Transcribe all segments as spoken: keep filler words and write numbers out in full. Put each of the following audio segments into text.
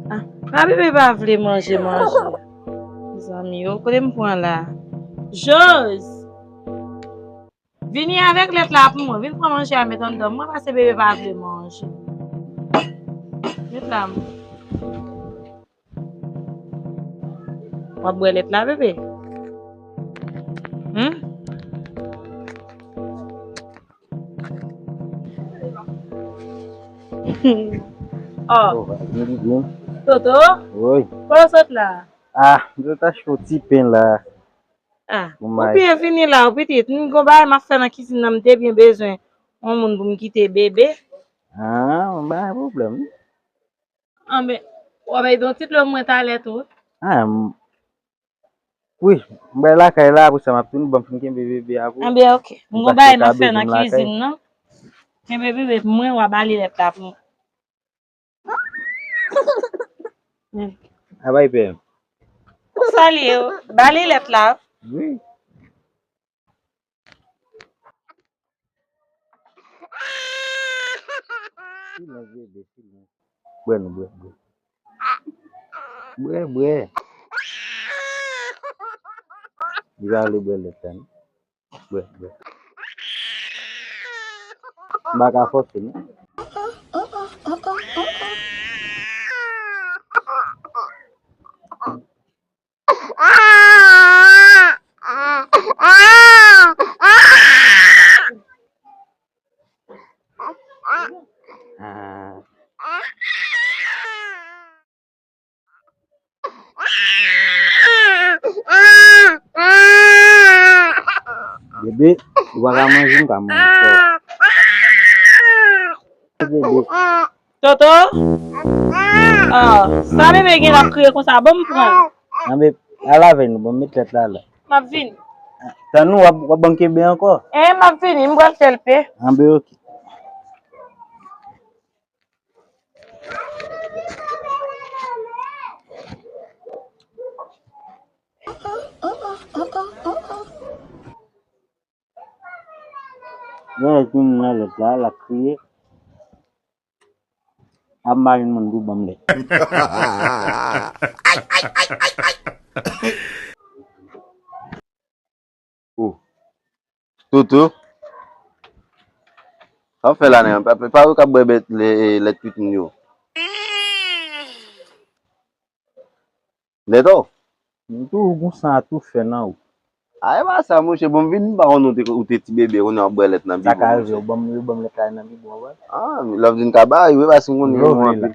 Ah, pa bebe pa vle manje, manje. Zanmi yo, kote m pran la? Jose! Vini avèk lèt la pou mwen. Vin pran manje a met anndan. Mwen pase bebe pa vle manje. Met la. W ap bwè lèt la, bebe? Hmm? Oh. Oh, vin di byen. Toto? Wi. Kote w sot la? Ah, m sot achte yon ti pen la. Ah, ou byen vini la, ou pitit. M gon bagay m ap fè nan kizin nan, m te byen bezwen yon moun pou m kite bebe. Ah, m pa gen pwoblèm. Anben, w ap bay don ti dlo mwen talè tou. Ah, m, wi, m bay lakay la, apre sa m ap tounen, ban m fin kenbe bebe a pou ou. Anben, oke. M gon bagay m ap fè nan kizin nan. Kenbe bebe pou mwen, w a bale lèt la pou mwen. A bay pè. Ou salye yo. Bale lèt la. Wi. Silans, bebe, silans. Bwè non, bwè, bwè. Bwè, bwè. Li pa vle bwè lèt la, non. Bwè, bwè. M pa ka fòse, non. Bebe, ou pa ka manje, m ka manje. Bebe. Toto? Ah, sa bebe gen l ap kriye konsa? Ban m pran l. Anben, al avè nou, ban m met lèt la la. M ap vini. Tann ou, w ap, w ap ban m kenbe ankò? Eh, m ap vini, m pral fè l pe. Anben, oke. Lè l tounen nan lèt la, l ap kriye. Ap mari moun pou ban m lèt. Oh. Toto. Sa w fè la, nèg? Pa, pa, pa ou k ap bwè bèt lè, lèt pitit moun yo. Lèt ou? Tou gon san a tou fè nan ou. A, e pa sa, monchè, bon, m vin, m pa konn ou te, ou te ti bebe, kounye a w ap bwè lèt nan bibwon, monchè. Sa ka rive, yo ban m, yo ban m lèt la nan bibwon, wè. Ah, lè w vin ka ba, wi, paske m konnen yo anpil.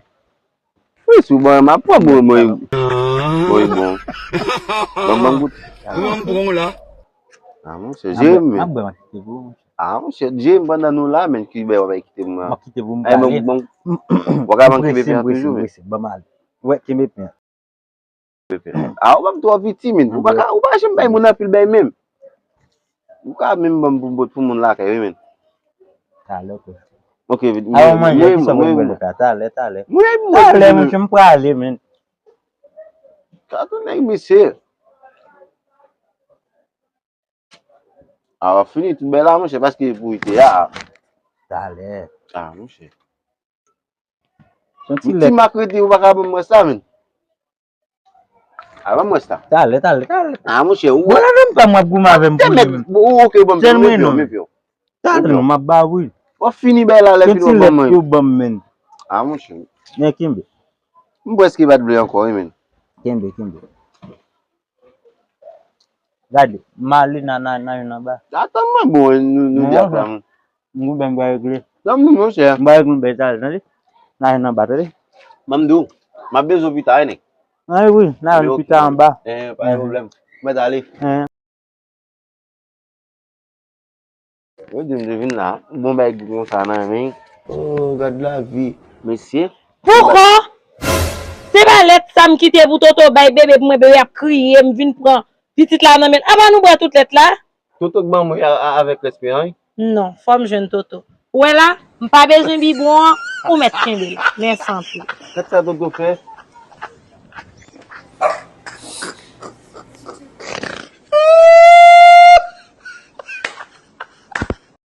Wi, si w ban m, m ap pran, bon, bon, bon, bon. Ban m, ban m goute. Ou an pran w la. Ah, monchè, jere m, men. M ap bwè, m ap kite pou ou, monchè. Ah, monchè, jere m pandan nou la, men, ki bè w ap kite m la. M ap kite pou m prale. Bon, w ka ban m kenbe pen an toujou, men. M prese, m prese, m prese. Ban m ale. Wè, kenbe pen an. A, ou pa m twò piti, men. Ou pa ka, ou pa janm bay moun anpil bay menm. Ou ka menm ban m pou m pot pou moun lakay, wi, men. Talè, oke. Oke, mwen, mwen, mwen, mwen. Talè, talè. Mwen, mwen, talè, monchè, m prale, men. Sa tou nèg mesye. A, w ap fini tout bèl la, monchè, paske pou ite a. Talè. A, monchè. Yon ti lèt. Ti mak rete, ou pa ka ban m rès la, men. A, ban m rès la. Talè, talè, talè. A, monchè, ou. Bon, la menm pa m w ap goumen avè m pou li menm. Ou, oke, ban m. Tèl mwen non. Talè non, m ap ba w, wi. W ap fini bèl la, lè fini w ap ban m. Yon ti lèt yo ban m, men. A, monchè. Men kenbe. M prèske pa t vle ankò, wi, men. Kenbe, kenbe. Gade, m ale nan, nan, nan youn anba. Atann mwen, bon, nou, nou di ap la, m. M gon bèl m pral regle. Non, non, monchè. M pral regle yon bèl talè, tande? Nan youn anba, tande? Ban m di w, m ap bezwen w pita, wi, nèg. An, wi, nan youn pita anba. Eh, pa gen pwoblèm. Mèt ale. Eh. Yo di m te vin la, bon bagay konsa nan men. Oh, gad lavi. Mesye. Poko! Se pa lèt sa m kite pou Toto bay bebe pou mwen, bebe ap kriye, m vin pran pitit la nan men l. Apa nou bwè tout lèt la? Toto k ban mwen a, a, avèk respè an, wi. Non, fò m jwenn Toto. Ou wè la, m pa bezwen bibwon an, ou mèt kenbe l. Mèsi anpil. Gad sa Toto fè.